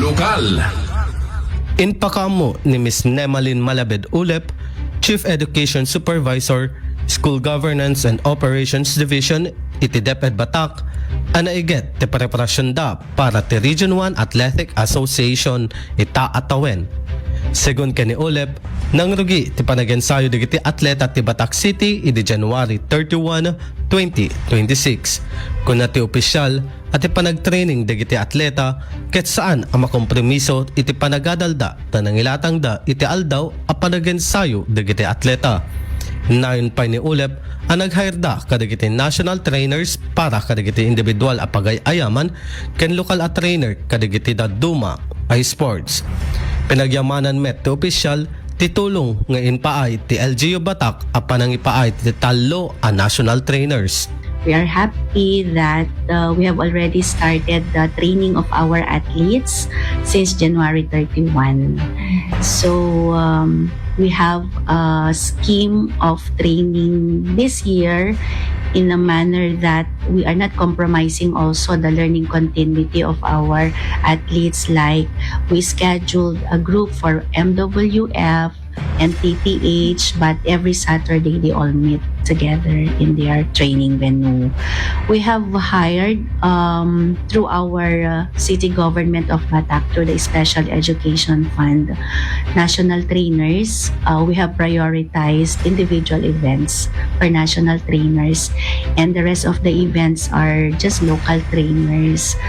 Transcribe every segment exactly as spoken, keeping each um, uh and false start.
Lokal. Impakaammo ni Miss Nemalin Malabed Ulep, Chief Education Supervisor, School Governance and Operations Division iti DepEd Batak, a naiget ti preparasionda para ti Region one Athletic Association ita a tawen. Segun ken ni Ulep, nangrugi ti panagensayo dagiti atleta ti Batak City idi January thirty-one, twenty twenty-six. Kuna ti opisial, a ti panagtraining dagiti atleta ket saan a makompromiso iti panagadalda ta nangilatangda iti aldaw a panagensayo dagiti atleta. Nayon pay ni Ulep a naghireda kadagiti national trainers para kadagiti individual a pagay-ayaman ken lokal a trainer kadagiti dadduma a sports. Pinagyamanan met ti opisial ti tulong nga impaay ti L G U Batak a panangipaay ti tallo a national trainers. We are happy that uh, we have already started the training of our athletes since January thirty-one. So um, we have a scheme of training this year in a manner that we are not compromising also the learning continuity of our athletes. Like, we scheduled a group for M W F and T T H, but every Saturday they all meet together in their training venue. We have hired um, through our uh, city government of Batak, through the Special Education Fund, national trainers. Uh, we have prioritized individual events for national trainers, and the rest of the events are just local trainers.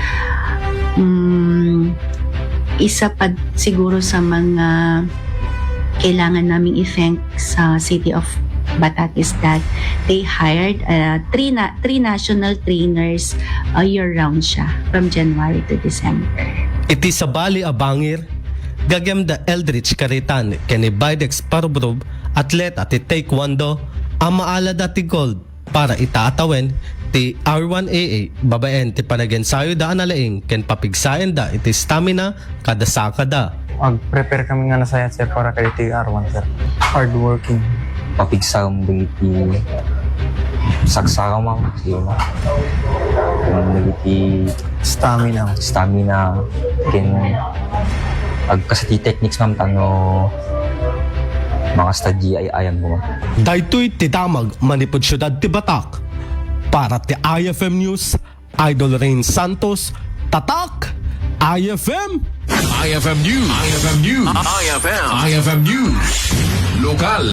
Mm, isa pa siguro sa mga kailangan naming i-thank sa City of Batak is that they hired uh, three, na, three national trainers uh, year-round siya from January to December. Iti sabali a bangir, gagem da Eldridge Caritan ken ni Bidex Parubrob, atleta ti taekwondo, a maalada ti gold para ita a tawen ti R one A A babaen ti panagensayoda a nalaing ken papigsaenda iti stamina kada sakada. Ag-prepare kami nga nasayat, sir, para kaditi R one, sir. Hardworking. Papigsaem dagiti saksaka, ma'am. Sige, ma'am. Ken dagiti stamina. Stamina. Ken agkasati techniques, ma'am, tano makasta di ay-ayam ko, ma'am. Daytoy ti damag manipud siudad ti Batak. Para ti I F M News, Idol Rain Santos, Tatak, I F M. I F M News. I F M News. I F M. I F M News. Lokal.